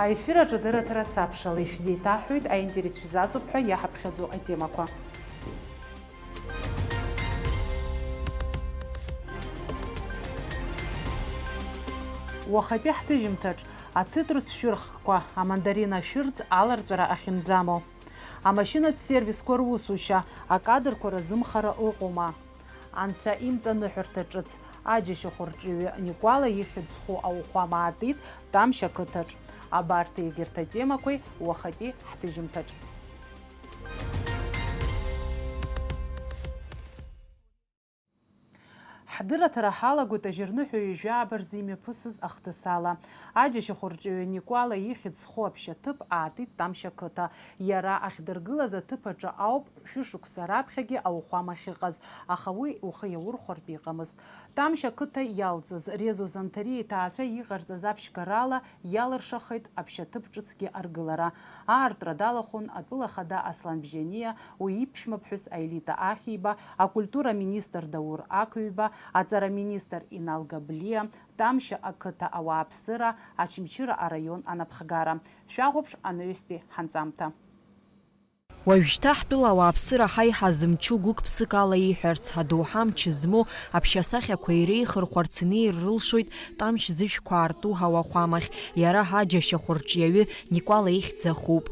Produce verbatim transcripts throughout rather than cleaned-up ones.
Аефир аҿы дырраҭара сабшала ишәзеиҭаҳҳәоит аинтерес шәзаҵоуп ҳәа иаҳаԥхьаӡо атемақәа. Уахатәи ҳҭыжьымҭаҿ ацитрус шәырхкқәа, амандарин ашәырӡ аларҵәара ахьынӡамоу, амашьынатә сервисқәа русушьа, акадрқәа разымхара ыҟоума? Анцәа имҵаныҳәарҭа ҿыц, аџьашьахә рҿиаҩы Никәала ихьӡ зху ауахәама аатит Тамшь ақыҭаҿ. Абарҭ егьырҭ атемақәеи уахатәи ҳҭыжьымҭаҿ. Ҳдырраҭара ҳалагоит ажьырныҳәа ҩажәи жәаба рзы имҩаԥысыз ахҭыс ала. Аџьашьахә рҿиаҩы Никәала ихьӡ зху аԥшьаҭыԥ аатит Тамшь ақыҭа. Иара ахьдыргылаз аҭыԥ аҿы ауп шәышықәса раԥхьагьы ауахәама ахьыҟаз, аха уи ухы иаурхәартә иҟамызт. Тамшь ақыҭа иалҵыз Резо Занҭариа иҭаацәа иҟарҵаз аԥшьгарала иалыршахеит аԥшьаҭыԥ ҿыцгьы аргылара. Аартра далахәын атәыла ахада Аслан Бжьаниа, уи иԥшәмаԥҳәыс Аелита Ахиба, акультура аминистр Даур Ақҩба, аҵара аминистр Инал Габлиа, Тамшь ақыҭа ауааԥсыра, Очамчыра араион анапхгара. Шәахәаԥш анаҩстәи ҳанҵамҭа. Уажәшьҭа ҳтәыла ауааԥсыра ҳаиҳа зымчу гәык-ԥсык ала иҳәарц, адоуҳа амч змоу аԥшьасахьақәа иреихырхәарц инеир рылшоит Тамшь зышәқәа аарту ауахәамахь, иара аџьашьахә рҿиаҩы Никәала ихьӡ ахуп.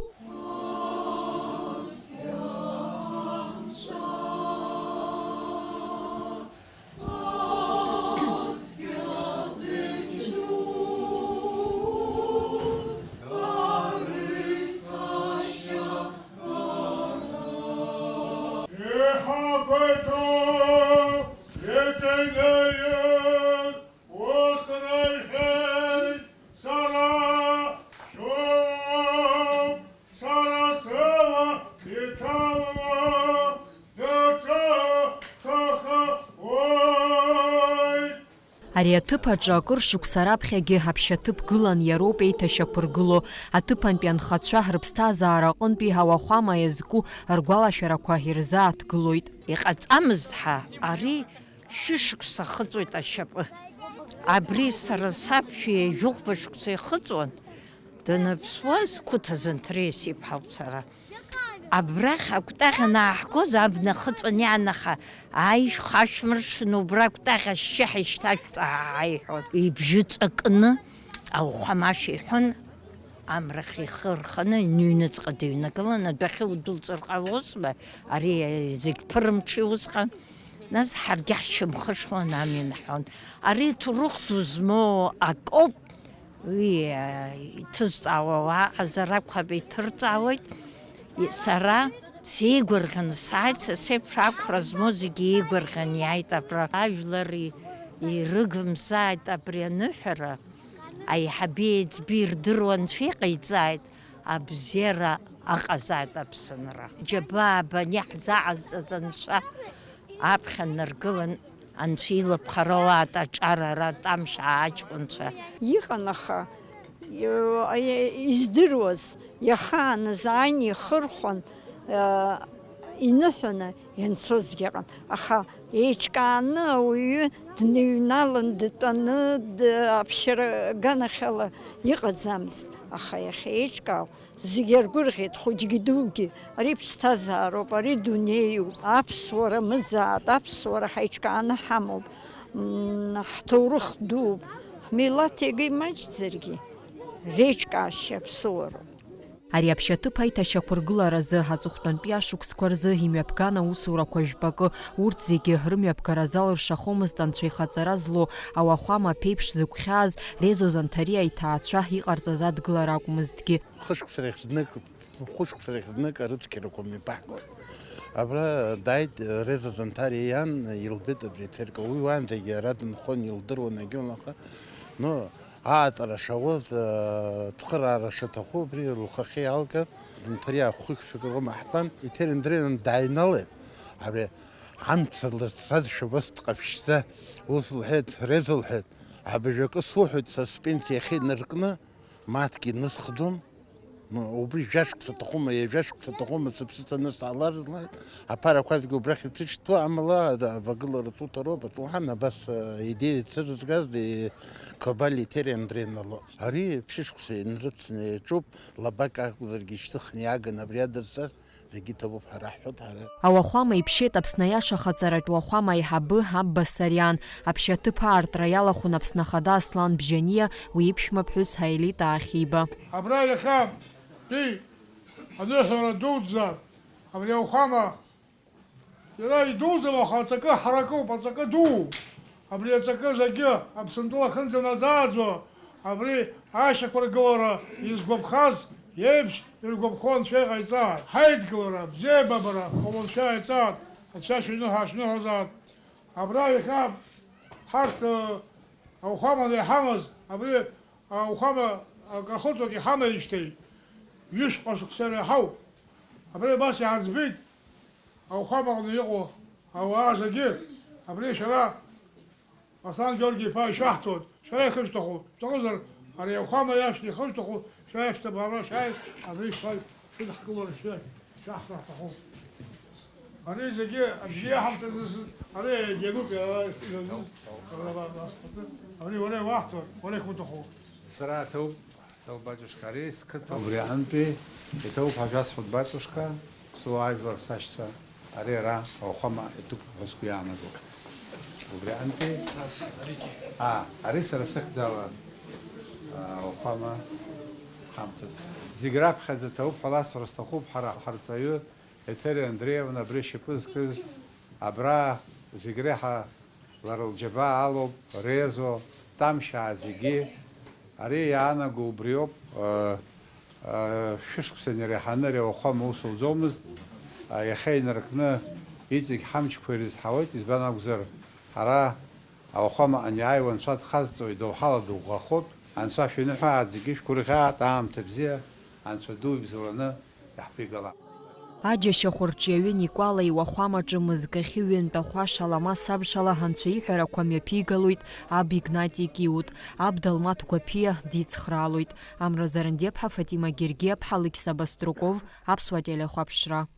Еиҳаб аиҭо иҵегь неиз, ус рҳәеит, сара шәоуп, сара сыла иҭало даҿахахуеит. Ари аҭыԥ аҿы акыр шықәса раԥхьагьы аԥшьаҭыԥ гылан, иароуп еиҭашьақәыргыло. Аҭыԥантәи анхацәа рыԥсҭазаара аҟынтәи ауахәама иазку ргәалашәарақәа ирзааҭгылоит. Иҟаҵамызт ҳәа, ари шәышықәса ахыҵуеит ашьапы. Абри сара саԥшәма ҩажәихәба шықәса ихыҵуан. Даныԥсуаз, Қәыҭа Занҭариа сиԥҳа лцара. Абрахь акәтаӷь анааҳгоз, абна ахыҵәан иаанаха, аишь хашәмыршҭын, убра акәтаӷь ашьшьыҳәа ишьҭашәҵа ҳәа ҳаиҳәон. Ибжьы ҵакны ауахәама ашәа иҳәон, амрахь ихы рханы, иҩныҵҟа дыҩнагылан, адәахьы удәылҵыр ҟалозма, ари зегь ԥырымҽи усҟан. Нас ҳаргьы ҳшьамхы шхәан амҩа наҳәон. Ари ҭоурых ду змоу акоуп. Уи, а, иҭызҵаауа уаа ҟазар акәхап, иҭырҵаауеит. И-, сара сеигәырӷьаны сааит, са сеиԥш ақәра змоу зегьы еигәырӷьаны иааит абра. Ажәлар и-, ирыгымзааит абри аныҳәара, аиҳаби аиҵби ирдыруа анцәа иҟаиҵааит, абзиара аҟазааит Аԥсынра. Џьабаа баны иаҳзааҟазҵаз анцәа аԥхьа наргылан, Анцәа илыԥха роуаат аҿар ара Тамшь аҷкәынцәа. Иҟан, аха, э, издыруаз, иахааныз ааины ихырхәан, э, иныҳәаны ианцозгьы ыҟан. Аха еиҿкааны ауаҩы дныҩналан, дтәаны, д-, аԥшьара аганахьала иҟаӡамызт. Аха иахьа еиҿкаау Зегьы аргәырӷьеит, хәыҷгьы дугьы, ари ԥсҭазаароуп, ари дунеиуп, аԥсуара мызаат, аԥсуара ҳаиҿкааны ҳамоуп, м, ҳҭоурых дууп, ҳмилаҭ иага имаҷӡаргьы, реиҿкаашьа аԥсуароуп. Ари аԥшьаҭыԥ аиҭашьақәыргыларазы аҵыхәтәантәи ашықәсқәа рзы имҩаԥган аусурақәа жәпакы, урҭ зегьы рымҩаԥгара залыршахомызт Анцәа ихаҵара злоу ауахәама аԥеиԥш зыгәхьааз Резо Занҭариа иҭаацәа иҟарҵаз адгылара акәмызҭгьы. Хышықәса рахь знык, хәышықәса рахь знык арыцқьарақәа мҩаԥаҳгон. Абра дааит Резо Занҭариа иан, илбеит абри ацерква. Уи уаанӡагьы ара дынхон, илдыруан, егьиулаха. Ну, ааҵара шауаз, э, цхыраара шаҭаху убри лхахьы иалган, Занҭариа хәышықәсак рыма ҳтәан, иҭер-ндреиуан дааҩналеит. Абри амца лызцазшәа убас дҟаԥшьӡа, ус лҳәеит, Резо лҳәеит, абыржәы акы суҳәоит, са спенсиа иахьа инаркны, Маҭгьы нысхдом, Ма, убри жәашықәса аҭахума, ҩажәа шықәса аҭахума, сыԥсы ҭаны саалар, аԥарақәа зегьы убрахь ицәышьҭуа, амала, ада, авагылара суҭароуп, аҵлаҳан, абас, а, идеиа цәырызгаз, е, Кобали Ҭери Андреи Нало. Ари ԥшьышықәса инрыцны иаҿуп, лабак акәзаргьы ишьҭыхны иааган абри адырҵаз, зегьы иҭабуп ҳәа раҳҳәоит ҳара. Ауахәама иԥшьеит Аԥсны аиаша ахаҵаратә уахәама аиҳабы Абба Сариан. Аԥшьаҭыԥ аартра иалахәын Аԥсны Ахада Аслан Бжьаниа, уи иԥшәмаԥҳәыс Аелита Ахиба. Абра иахьа, ди, аныҳәара дуӡӡа, абри ауахәама, иара идуӡӡам, аха аҵакы ҳаракуп, аҵакы дуу. Абри аҵакы зегьы Аԥсынтәыла ахьынӡанаӡааӡо, абри ашьақәыргылара изгәаԥхаз еиԥш иргәаԥхо Анцәа иҟаиҵааит. Ҳаидгылара, абзиабара ҟало Анцәа иҟаиҵааит, Анцәа шәиныҳәа шәныҳәазааит. Абра иахьа ҳарҭ, э, ауахәаманы иҳамаз, абри ауахәама акы ахыҵуеит иҳамеижьҭеи, ҩышәҟа шықәса иреиҳауп. Абри абас иаазбеит ауахәамаҟны иҟоу ауаа зегьы, абри шәара Аслан Георги-иԥа ишәаҳҭоит, шәара иахышәҭаху, шәҭахызар, ари ауахәама иашәҭа ихышәҭаху, шәара иашәҭа абра шәааи, абри шәааи, шәыдҳкылара шәы-, шәаҳҭар ҳҭахуп. Ари зегьы абжьы иаҳамҭазы, ари иагьануп, иара изазыз, ари уара иуаҳҭоит, уара иахуҭаху. Сара аҭоуп. Ҭоуп, батюшка, ари сқыҭоуп. Убри аҟынтәи иҭоуп ҳәа шәасҳәоит, батюшка, суаажәлар, сашьцәа, ари ара ауахәама иҭыԥуп ҳәа сгәы иаанагоит. Убри аҟынтәи, аа, ари сара сыхьӡала, аа, ауахәама ҳамҭас. Зегь раԥхьаӡа ҭоуп ҳәа ласҳәар сҭахуп, ҳара ҳарҵаҩы Еҭери Андреевна абри ашьапы зкыз, абра зегь реиҳа лара лџьабаа алоуп, Резо, Тамшьаа зегьы. Ари иаанаго убриоуп, ы, ы, шәышықәса инареиҳаны ари ауахәама аус лӡомызт, ы, иахьа инаркны иҵегь ҳамчқәа ирызҳауеит, избан акәзар, ҳара ауахәама аниааиуа Анцәа дхазҵоит, доуҳала дыӷәӷәахоит, Анцәа шәиныҳәааит, зегьы шәгәырӷьааит, аамҭа бзиа, Анцәа ду ибзоураны иаҳԥигалап. Аџьашьахә рҿиаҩы Никәала иуахәамаҿы мызкахьы ҩынтә ахәаша ламас абжала анцәа иҳәарақәа мҩаԥигалоит аб Игнати Киут, аб Далмаҭ Гәаԥиа дицхраалоит. Амра Зарандиаԥҳа, Фатима Гергиаԥҳа, Алықьса Баструков, Аԥсуа телехәаԥшра.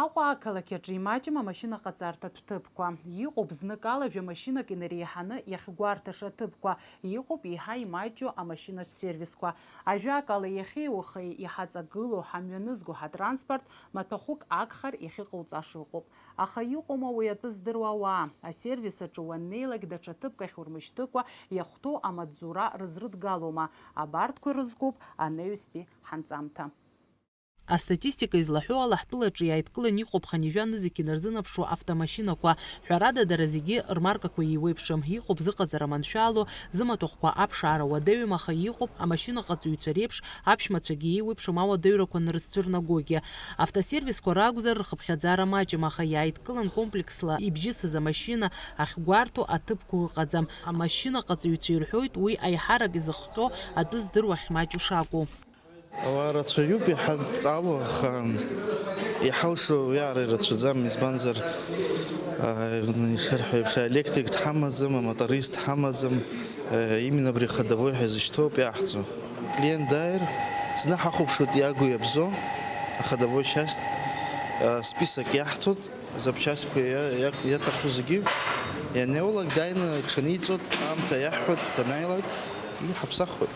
Аҟәа ақалақь аҿы имаҷым амашьынаҟаҵарҭатә ҭыԥқәа. Иҟоуп зныкала жәа машьынак инареиҳаны иахьгәарҭаша аҭыԥқәа, иҟоуп еиҳа имаҷу амашьынатә сервисқәа. Ажәакала, иахьеи уахеи иҳаҵагылоу, ҳамҩанызго ҳатранспорт маҭәахәык агхар иахьыҟауҵаша ыҟоуп. Аха иҟоума уи атәы здыруа ауаа? Асервис аҿы уаннеилак, даҽа ҭыԥк ахь урмышьҭыкәа, иахәҭоу амаҵзура рызрыдгалома? Абарҭқәа ирызкуп анаҩстәи ҳанҵамҭа. Астатистика излаҳәо ала, ҳтәылаҿы иааидкыланы иҟоуп хынҩажәа нызқь инарзынаԥшуа автомашьынақәа. Ҳәарада, дара зегьы рмаркақәа еиуеиԥшым. Иҟоуп зыҟаҵара маншәало, зымаҭәахәқәа аԥшаара уадаҩым, аха иҟоуп амашьынаҟаҵаҩцәа реиԥш аԥшәмацәагьы еиуеиԥшым ауадаҩрақәа анрызцәырнагогьы. Автосервисқәа ракәзар, рхыԥхьаӡара маҷым, аха иааидкылан комплексла ибжьысыз амашьына ахьгәарҭо аҭыԥқәа ыҟаӡам. Амашьынаҟаҵаҩцәа ирҳәоит, уи аиҳарак изыхҟьо атәы здыруа ахьмаҷу шакәу. Ауаа рацәаҩуп иҳадҵало, аха иҳалшо уиаара ирацәаӡам, избанзар, аа, ишырҳәо еиԥш, аелектрик дҳамаӡам, амоторист дҳамаӡам, э, именно абри аходовой ҳәа изышьҭоуп иаҳҵо. Клиент дааир, зны ҳахәаԥшуеит иагу иабзо, аходовой часть, э, список иаҳҭоит, запчастьқәа иа-, иа-, иаҭаху зегьы, ианеулак дааины аҽаниҵоит, аамҭа иаҳҳәоит, данааилак, иҳаԥсахуеит.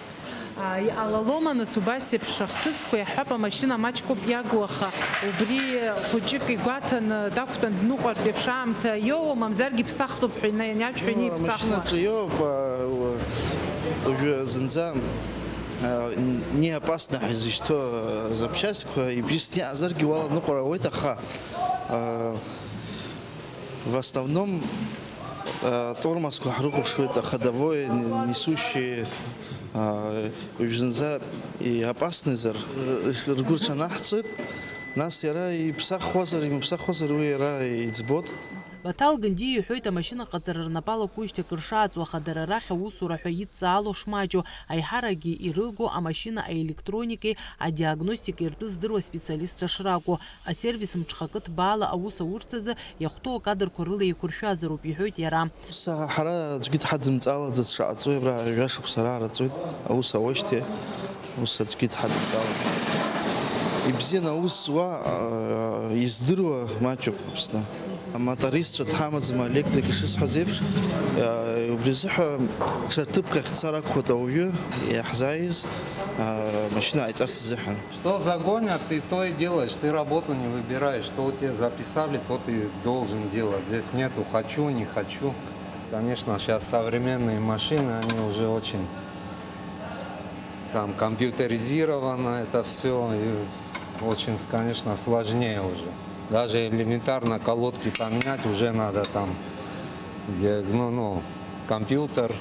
Иҟалалома, нас, убас еиԥш ахҭысқәа? Иаҳҳәап, амашьына маҷқәоуп иагу, аха убри хәыҷык игәаҭаны дақәтәан дныҟәартә еиԥш аамҭа иоуа, мамзаргьы иԥсахтәуп ҳәа ина-, ианиаҳәа, Ну, ианиԥсахуа. Амашьынаҿы иоуп, а, у-, уажәы зынӡа, а, н-, не опасно ҳәа изышьҭоу, а, запчастьқәа ибжьысны иаазаргьы уаланыҟәара ауеит, аха, а, В основном, э, тормозқәа ҳрыхәаԥшуеит, аходовое, н-, несущие, э, уажә зынӡа иопасныйзар, р-, ргәы рҽанаҳҵоит, нас иара иԥсахуазар, имыԥсахуазар, уи иара иӡбоит. Баҭал Гындиа иҳәоит, амашьынаҟаҵара рнапы алакужьҭеи акыр шааҵуа, аха дара рахь аусура ҳәа идҵаало шмаҷу, аиҳаракгьы ирылго амашьына аелектроникеи адиагностикеи ртәы здыруа специалистцәа шракәу. Асервис мҽхакы ҭбаала аус аурц азы иахәҭоу акадрқәа рыла еиқәыршәазароуп, иҳәоит иара. Ус ҳара аӡәгьы дҳадымҵалаӡац, шаҟа ҵуеи абра, жәашықәса раара ҵуеит, аус ауеижьҭеи. Ус аӡәгьы дҳадымҵалаӡац. Ибзианы аус зуа, аа, издыруа маҷуп Аԥсны. Амотористцәа дҳамаӡам, аелектрик ишысҳәаз еиԥш, аа, убри азыҳәа ҽа ҭыԥк ахь дцар акәхоит ауаҩы иаҳзааиз, аа, машьына ҟаиҵарц азыҳәан. Что загонят, ты то и делаешь, ты работу не выбираешь, что у тебя записали, то ты должен делать. Здесь нету «хочу, не хочу». Конечно, сейчас современные машины, они уже очень там компьютеризировано это все, и очень, конечно, сложнее уже. Даже элементарно колодки поменять уже надо там, где, ну, ну, компьютер,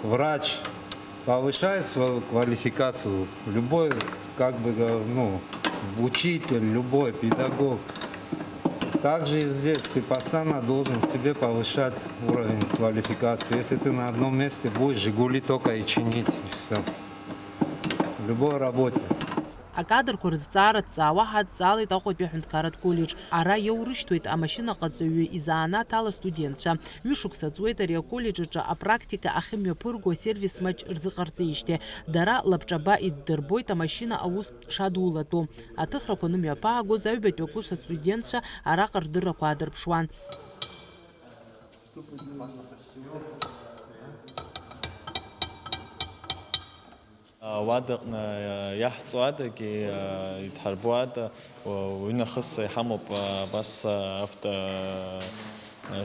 врач повышает свою квалификацию, любой, как бы, э, ну, учитель, любой педагог. Также и здесь ты постоянно должен себе повышать уровень квалификации. Если ты на одном месте будешь «Жигули» только и чинить, и все. В любой работе. Акадрқәа рызҵаара дҵаауа ҳадҵаалеит Аҟәатәи аҳәынҭқарратә коллеџь. Ара иоурышьҭуеит амашьынаҟаҵаҩы изанааҭ ала астудентцәа. Ҩышықәса ҵуеит ари аколлеџь аҿы апрактика ахьымҩаԥырго асервис маҷ рзыҟарҵеижьҭеи. Дара лабҿаба иддырбоит амашьына аус шадулатәу. Аҭыхрақәа анымҩаԥаагоз, аҩбатәи акурс астудентцәа араҟа рдыррақәа аадырԥшуан. Ауадаҟны иаҳҵо адагьы, идҳарбо ада, уи нахыс иҳамоуп абас авто,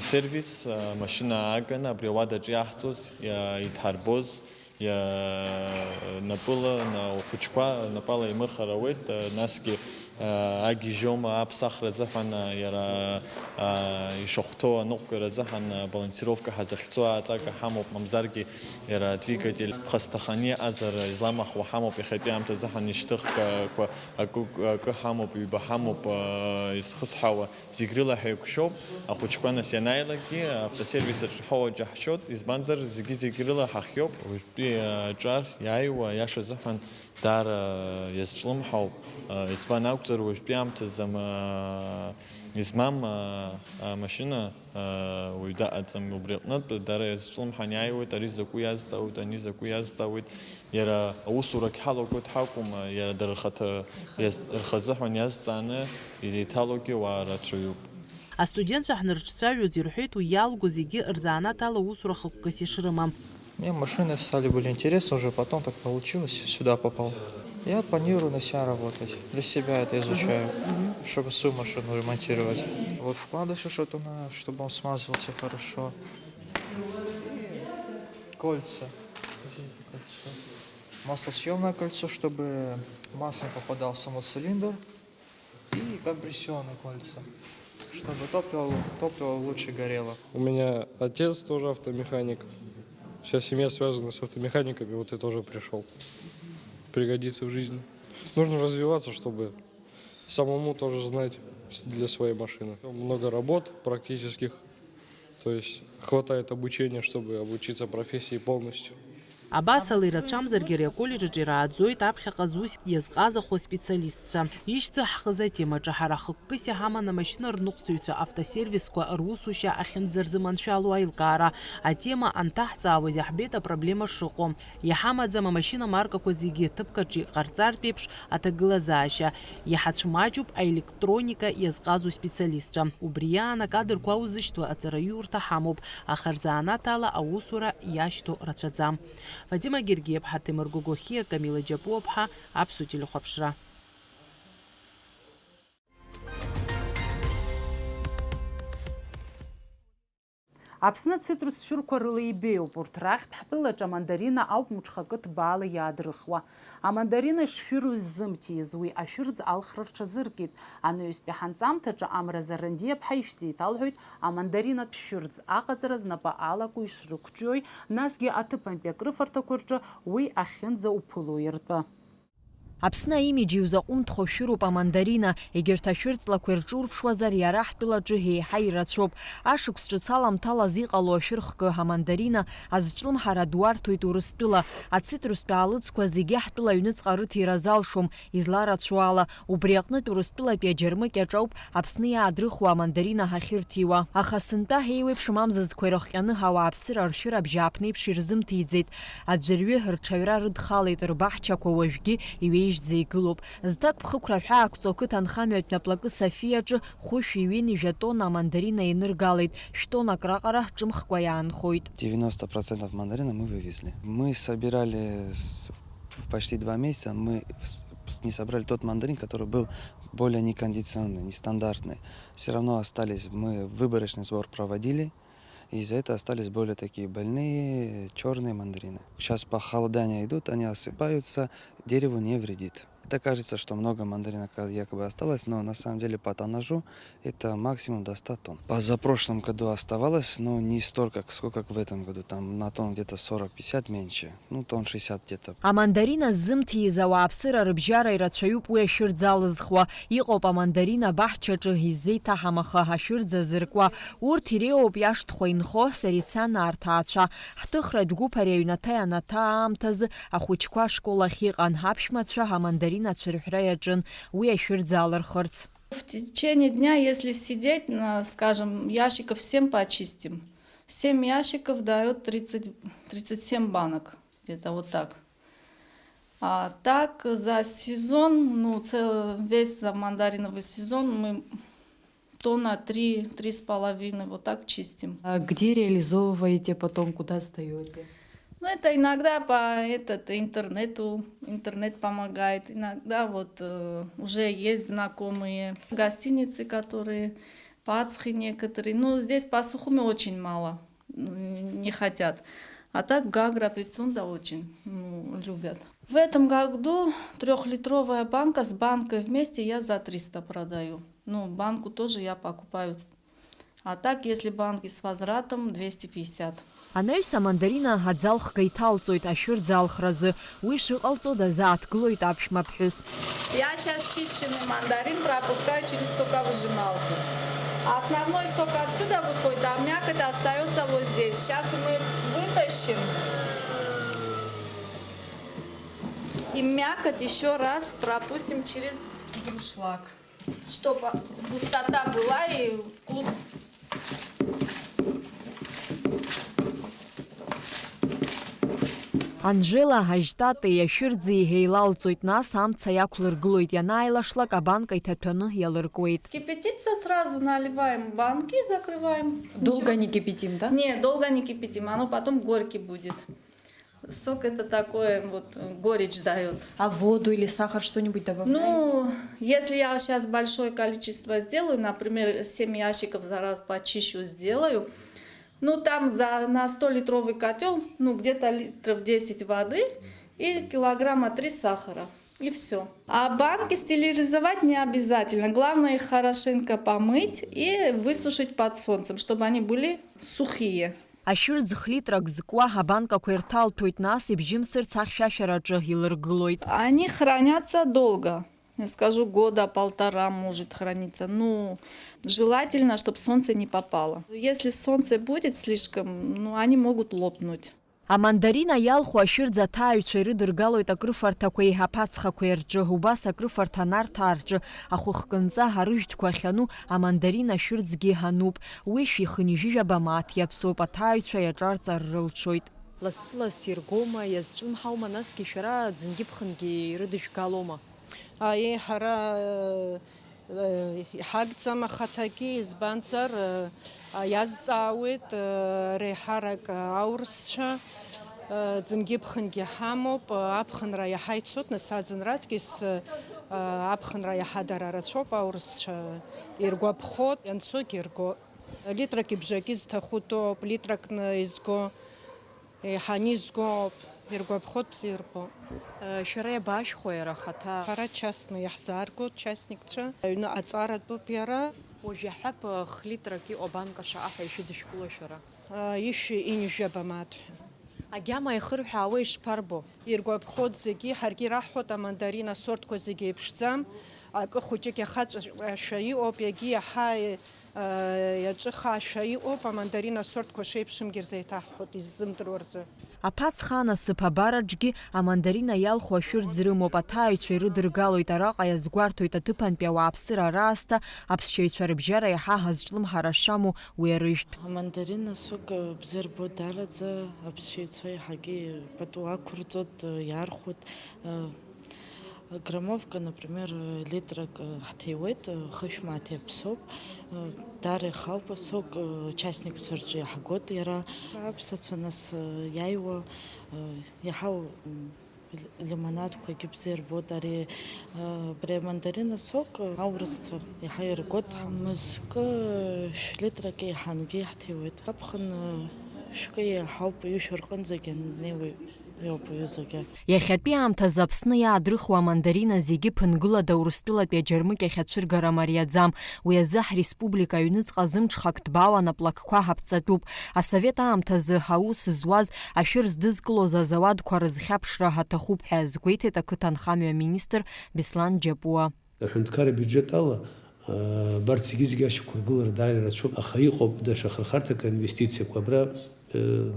сервис, амашьына ааганы абри ауадаҿ иаҳҵоз, идҳарбоз, напыла, на-, ухәыҷқәа напала имырхар ауеит, насгьы, агьежьома аԥсахра азыҳәан, иара, ишахәҭоу аныҟәгара азыҳәан, балансировка ҳазыхьӡо аҵага ҳамоуп, мамзаргьы иара адвигатель ԥхасҭаханы иҟазар изламахуа ҳамоуп, иахьатәи аамҭазы ҳанишьҭыхгақәа акы, акы ҳамоуп, ҩба ҳамоуп, изхысҳауа зегь рыла ҳаиқәшәоуп, ахәыҷқәа нас ианааилакгьы автосервис аҿы ҳауаџьаҳшьоит, избанзар зегьы-зегь рыла ҳахиоуп, уажәтәи аҿар иааиуа, аиаша азыҳәан, даара иазҿлымҳауп, избан акәзар, уажәтәи аамҭазы ама-, измам, а, амашьына, а, уаҩ даҟаӡам, убри аҟнытә даара иазҿлымҳан иааиуеит, ари закәу иазҵаауеит, ани закәу иазҵаауеит, иара аусурагь ҳалагоит ҳакәым, иара дара рхаҭа иаз-, рхазыҳәан иазҵааны иҭалогьы уаа рацәаҩуп. Астудентцәа ҳнарҿцәажәоз ирҳәеит, уи иалго зегьы рзанааҭ ала усура хықәкыс ишрымам. Мне машины стали более интересны, уже потом так получилось, сюда попал. Я планирую на себя работать. Для себя это изучаю, чтобы свою машину ремонтировать. Вот вкладыши, что-то надо, чтобы он смазывался хорошо. Кольца. Где это кольцо? Маслосъёмное кольцо, чтобы масло не попадало в саму цилиндр. И компрессионные кольца, чтобы топливо, топливо лучше горело. У меня отец тоже автомеханик. Вся семья связана с автомеханиками, вот я тоже пришёл. Пригодится в жизни. Нужно развиваться, чтобы самому тоже знать для своей машины. Много работ практических. То есть хватает обучения, чтобы обучиться профессии полностью. Абасала, ирацәамзаргьы ари аколлеџь аҿы ирааӡоит аԥхьаҟа зус иазҟазахо аспециалистцәа. Ишьҭыҳхыз атемаҿы ҳара хықәкыс иҳаман амашьына рныҟәцаҩцәа автосервисқәа русушьа ахьынӡарзыманшәало аилкаара. Атема анҭаҳҵаауаз иаҳбеит апроблема шыҟоу. Иҳамаӡам амашьына маркақәа зегьы ҭыԥк аҿы иҟарҵартә еиԥш аҭагылазаашьа. Иҳацәмаҷуп аелектроника иазҟазоу специалистцәа. Убри иаан акадрқәа аузышьҭуа аҵараиурҭа ҳамоуп, аха рзанааҭ ала аусура иашьҭоу рацәаӡам. Фатима Гергиаԥҳа, Ҭемыр Гогохиа, Камила Џьапуаԥҳа, Аԥсуа телехәаԥшра. Аԥсны ацитрус шәырқәа рыла ибеиоуп, урҭ рахьтә ҳтәылаҿы амандарина ауп мҽхакы ҭбаала иаадрыхуа. Амандарина шшәыруз ззымҭиз, уи ашәырӡ алхра рҽазыркит. Анаҩстәи ҳанҵамҭаҿы Амра Зарандиаԥҳа ишәзеиҭалҳәоит амандаринатә шәырӡ аҟаҵара знапы алаку ишрықәҿиои, насгьы аҭыԥантәи акрыфарҭақәа рҿы уи ахьынӡауԥылои ртәы. Аԥсны аимидж иузаҟәымҭхо шәыруп амандарина, егьырҭ ашәырҵлақәа ирҿурԥшуазар, иара ҳтәылаҿы еиҳа ирацәоуп. Ашықәс ҿыц аламҭалаз иҟало ашәыр хкы амандарина азҿлымҳара ду арҭоит Урыстәыла. Ацитрустә аалыҵқәа зегьы ҳтәыла аҩныҵҟа рыҭира залшом, изларацәоу ала. Убри аҟнытә Урыстәылатәи аџьармыкьаҿ ауп Аԥсны иаадрыхуа амандарина ҳахьырҭиуа. Аха сынтәа еиуеиԥшым амзызқәа ирыхҟьаны ауааԥсыра ршәыра абжьааԥнеиԥш ирзымҭиӡеит. Аӡәырҩы рҽаҩра рыдхалеит, рбаҳчақәа уажәгьы иҩежьӡа игылоуп. Зҭакԥхықәра ҳәаақәҵоу ақыҭанхамҩатә наплакы Софиаҿы хәышәи ҩынҩажәа тонна амандарина иныргалеит, шәтоннак раҟара ҿымхкәа иаанхоит. Девяносто процентов мандарина мы вывезли. Мы собирали с-, почти два месяца, мы с-, с-, не собрали тот мандарин, который был более некондиционный, нестандартный. Всё равно остались, мы выборочный сбор проводили, и из-за этого остались более такие больные, чёрные мандарины. Сейчас похолодания идут, они осыпаются, дереву не вредит. Это кажется, что много мандаринов ка-, якобы осталось, но на самом деле по тоннажу это максимум до ста тонн. Позапрошлом году оставалось, но не столько, сколько в этом году. Там на тонн где-то сорок-пятьдесят меньше, ну, тонн шестьдесят где-то. Амандарина ззымҭиз ауааԥсыра рыбжьара ирацәаҩуп уи ашәырӡ алызхуа. Иҟоуп амандарина абаҳчаҿы иззеиҭаҳамаха ашәырӡ азыркуа. Урҭ иреиуоуп иашҭхәа инхо Сарицана арҭаацәа. Ҳҭыхратә гәыԥ ари аҩнаҭа ианаҭа аамҭазы ахәыҷқәа ашкол ахь иҟан, аԥшәмацәа амандарина ацәырҳәра иаҿын, уи ашәырӡ алырхырц. В течение дня, если сидеть, на, скажем, ящиков семь почистим, семь ящиков даёт тридцать, тридцать семь банок, где-то вот так. А так за сезон, ну, цел-, весь за мандариновый сезон мы тонна три, три с половиной, вот так чистим. А где реализовываете потом, куда сдаёте? Ну, это иногда по, этот, интернету, интернет помогает, иногда вот, э, уже есть знакомые гостиницы, которые, Пацхи некоторые. Ну, здесь по Сухуми очень мало, м, не хотят. А так Гагра, Пицунда очень, ну, любят. В этом году трёхлитровая банка с банкой вместе я за триста продаю. Ну, банку тоже я покупаю. А так, если банки с возвратом, двести пятьдесят. Анаҩс амандарина аӡалхга иҭалҵоит ашәырӡ алхразы. Уи шыҟалҵо дазааҭгылоит аԥшәма ԥҳәыс. Я щас чищенный мандарин пропускаю через соковыжималку. Основной сок отсюда выходит, а мякоть остаётся вот здесь. Щас мы вытащим. И мякоть ещё раз пропустим через дуршлаг, чтобы густота была и вкус. Анжела ажьтатеи ашәырӡи еилалҵоит, нас амца иақәлыргылоит, ианааилашлак, абанка иҭаҭәаны иалыркуеит. Кипятится, сразу наливаем банки, закрываем. Долго не кипятим, да? Не, долго не кипятим, оно потом горький будет. Сок это такое, вот, э, горечь даёт. А воду или сахар что-нибудь добавляете? Ну, если я щас большое количество сделаю, например, семь ящиков за раз почищу, сделаю, ну, там за, на сто литровый котёл, ну, где-то литров десять воды и килограмма три сахара. И всё. А банки стерилизовать не обязательно. Главное их хорошенько помыть и высушить под солнцем, чтобы они были сухие. Ашәырӡ хлитрак зкуа абанкақәа ирҭалҭәоит, нас ибжьымсырц ахьшәашәараҿы илыргылоит. Они хранятся долго. Я скажу, года полтора может храниться. Ну, желательно, чтоб солнце не попало. Если солнце будет слишком, ну, они могут лопнуть. Амандарина иалху ашәырӡ аҭааҩцәа ирыдыргалоит акрыфарҭақәеи аԥацхақәеи рҿы, убас акрыфарҭа анарҭаа рҿы ахәыхкынҵа арыжәтәқәа ахьану амандарина ашәырӡгьы ануп. Уи шәи хынҩажәижәаба мааҭ иаԥсоуп, аҭааҩцәа иаҿарҵар рылшоит. Лассы-ласс иргома, иазҿлымҳаума, насгьы шәара ӡынгьы-ԥхынгьы ирыдыжәгалома? Аиеи, ҳара, э, иҳагӡам ахаҭагьы, избанзар, э, иазҵаауеит, э, реиҳарак аурысцәа, э, ӡынгьы-ԥхынгьы ҳамоуп, э, аԥхынра иаҳа ицоит, нас аӡынраҵкьыс, э, аԥхынра иаҳа дара рацәоуп, аурысцәа иргәаԥхоит, ианцогьы иргоит. Литрак ибжаки зҭаху тәоуп, литракны изго. Еиҳа анизго ауп, иргәаԥхоит, бзиа ирбоит. Шәара иабашәхәа иара ахаҭа? Ҳара частны иаҳзааргоит, частникцәа. Аҩны аҵаратәуп иара. Уажә иаҳҳәап, хлитрак иҟоу абанка шаҟа ҳәа ишәыдышәкыло шәара? Ишәи ҩынҩажәижәаба мааҭ ҳәа. Агьама ихырҳәаауа ишԥарбо? Иргәаԥхоит зегьы, ҳаргьы ираҳҳәоит, амандарина асортқәа зегьы еиԥшӡам, акы хәыҷык иахаҵәашәа иҟоуп, егьи иаҳа, э, иаҿыхаашәа иҟоуп, амандарина асортқәа шеиԥшымгьы рзеиҭаҳҳәоит, иззымдыруа рзы. Аԥацха анасыԥ абараҿгьы амандарина иалху ашәырӡ рымоуп, аҭааҩцәа ирыдыргалоит, араҟа иазгәарҭоит аҭыԥантәи ауааԥсыра раасҭа аԥсшьаҩцәа рыбжьара иаҳа ҳазҿлымҳара шамоу уи арыжәтә. Амандарина сок бзиа рбо дараӡа, аԥсшьаҩцәа иаҳагьы пату ақәырҵоит, иаархәоит. Граммовка, например, литрак ҳҭиуеит, хышә мааҭ иаԥсоуп. Даара ихауп, сок, участникцәа рҿы иаҳгоит иара. Аԥсацәа нас иааиуа, иаҳау, лимонадқәагьы бзиа рбоит. Ари, абри амандарина сок аурысцәа иаҳа иргоит. Мызкы шә-литрак еиҳангьы иаҳҭиуеит. Аԥхын шәкы иаҳауп, ҩышә рҟынӡагьы аннеиуа иоуп уаҩызагьы. Иахьатәи аамҭазы Аԥсны иаадрыхуа амандарина зегьы ԥынгылада Урыстәылатәи аџьармыкьахь ацәыргара мариаӡам. Уи азы ҳреспублика аҩныҵҟа зымҽхак ҭбаауа наплакқәа ҳаԥҵатәуп. Асовет аамҭазы аус зуаз ашәыр здызкылоз азауадқәа рызхьаԥшра ҳаҭахуп ҳәа азгәеиҭеит ақыҭанхамҩа аминистр Беслан Џьапуа. Аҳәынҭқарра абиуџьет ала, а, абарҭ зегьы-зегьы ашьақәыргылара даара ирацәоуп, аха иҟоуп даҽа хырхарҭак аинвестициақәа. Абра, э,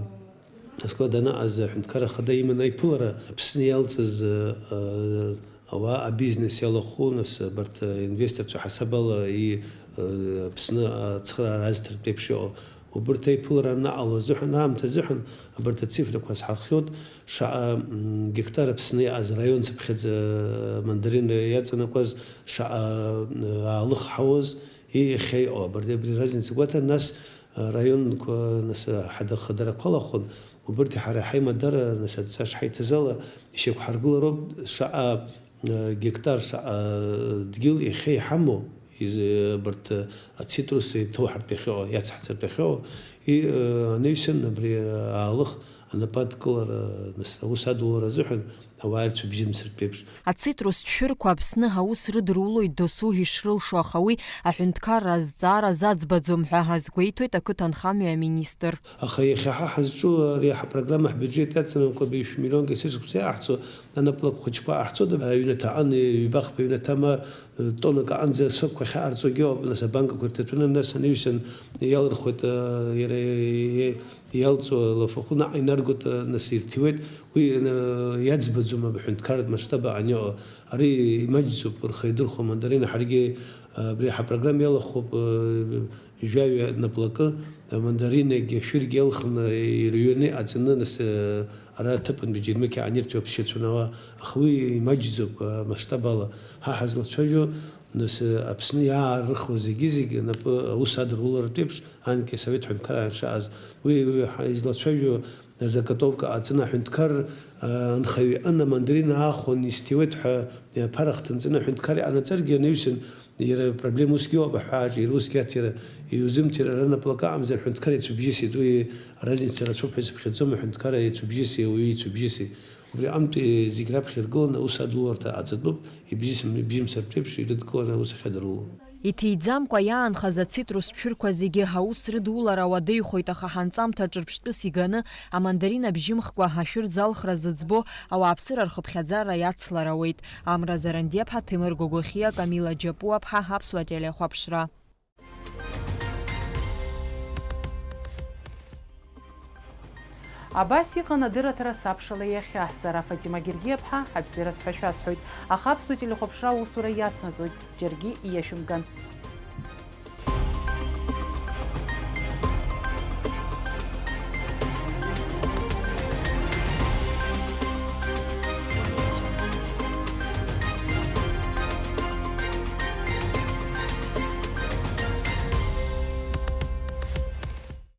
Москва данаҟаз аҳәынҭқарра ахада иман аиԥылара, Аԥсны иалҵыз, э, э, ауаа абизнес иалахәу, нас, абарҭ, э, инвесторцәа ҳасаб ала и-, э, Аԥсны ацхыраара азҭартә еиԥш иҟоу. Убырҭ аиԥылара анаҟало азыҳәан, аамҭа азыҳәан, абарҭ ацифрақәа азҳархиоит, шаҟа, м, гектар Аԥсны иааз раион цыԥхьаӡа мандарин иаҵанакуаз, шаҟа, м, аалых ҳауаз, и иахьа иҟоу. Абарҭ абри разница гәаҭан, нас, а, раионқәа, нас, а, ҳада-, хадарақәа алахәын, убырҭ ҳара ҳаимадара, нас, адҵа шҳаиҭаз ала, ишьақәҳаргылароуп, шаҟа гектар шаҟа дгьыл иахьа иҳамоу, из-, абарҭ ацитрус иҭоуҳартә иахьыҟоу, иацҳҵартә иахьыҟоу, и-, анаҩсан абри аалых анапы адкылара, нас, аус адулара азыҳәан ауаа ирцәыбжьымцартә еиԥш. Ацитрус шәырқәа Аԥсны аус рыдырулоит досу ишрылшо, аха уи аҳәынҭқарра азҵаара заӡбаӡом ҳәа азгәеиҭоит ақыҭанхамҩа аминистр. Аха иахьа ҳа ҳазҿу ари ҳапрограмма ҳбиуџьет иаҵанакуа быжьшәа миллионк есышықәса иаҳҵо анаплак хәыҷқәа ҟаҳҵода, аҩнаҭа аҟан, ҩба-хԥа ҩнаҭа ма, э, тоннак аҟанӡа асокқәа ахьаҟарҵогьы ауп, нас абанкақәа ирҭаҭәаны, нас анаҩсан иалырхуеит, э, иара, э, иалҵуа лафахәы наҟ инаргоит, э, нас ирҭиуеит, уи, э, иаӡбаӡом аҳәынҭқарратә масштаб аҟан иҟоу. Ари имаҷӡоуп, рхы иадырхәо амандарина, ҳаргьы, э, абри ҳапрограмма иалахәуп, э, жәаҩа наплакы, амандаринагьы ашәыргьы алхны, ирҩаны иҟаҵаны, нас, ара аҭыԥантәи џьармыкьа анирҭои аԥсшьацәа науа, аха уи имаҷӡоуп, амасштаб ала. Ҳа ҳазлацәажәо, нас, Аԥсны иаарыхуа зегьы-зегьы напы аус адырулартә еиԥш, анкьа асовет ҳәынҭқарра аншааз. Уи, уи ҳа излацәажәо, азаготовка ҟаҵаны аҳәынҭқар, а, анхаҩы иҟны амандарин аахәан исҭиуеит ҳәа, а, ԥарахҭынҵаны аҳәынҭқар иҟанаҵаргьы анаҩсан, иара апроблема усгьы ыҟоуп аҳәааҿы, иара усгьы аҭира, иузымҭира, ара наплак аҟамзар аҳәынҭқар иацәыбжьысит, уи аразница рацәоуп ҳәа исыԥхьаӡом, аҳәынҭқар иацәыбжьыси ауаҩы ицәыбжьыси. Убри аҟынтәи зегь раԥхьа иргыланы аус адуларҭа ҟаҵатәуп, ибжьысым-, ибжьымсыртә еиԥш ирыдкыланы аус ахьадыруло. Иҭиӡамкәа иаанхаз ацитрус цәырқәа зегьы аус рыдулара уадаҩхоит, аха ҳанҵамҭа ҿырԥштәыс иганы амандарин абжьымхкәа ашәыр залхра зыӡбо ауааԥсыра рхыԥхьаӡара иацлар ауеит. Амра Зарандиаԥҳа, Ҭемыр Гогохиа, Камила Џьапуаԥҳа, Аԥсуа телехәаԥшра. Абас иҟан адырраҭара Сабшала иахьа. Сара Фатима Гергиаԥҳа, абзиара сҳәа шәасҳәоит, аха Аԥсуа телехәаԥшра аусура иацнаҵоит, џьаргьы иашәымган.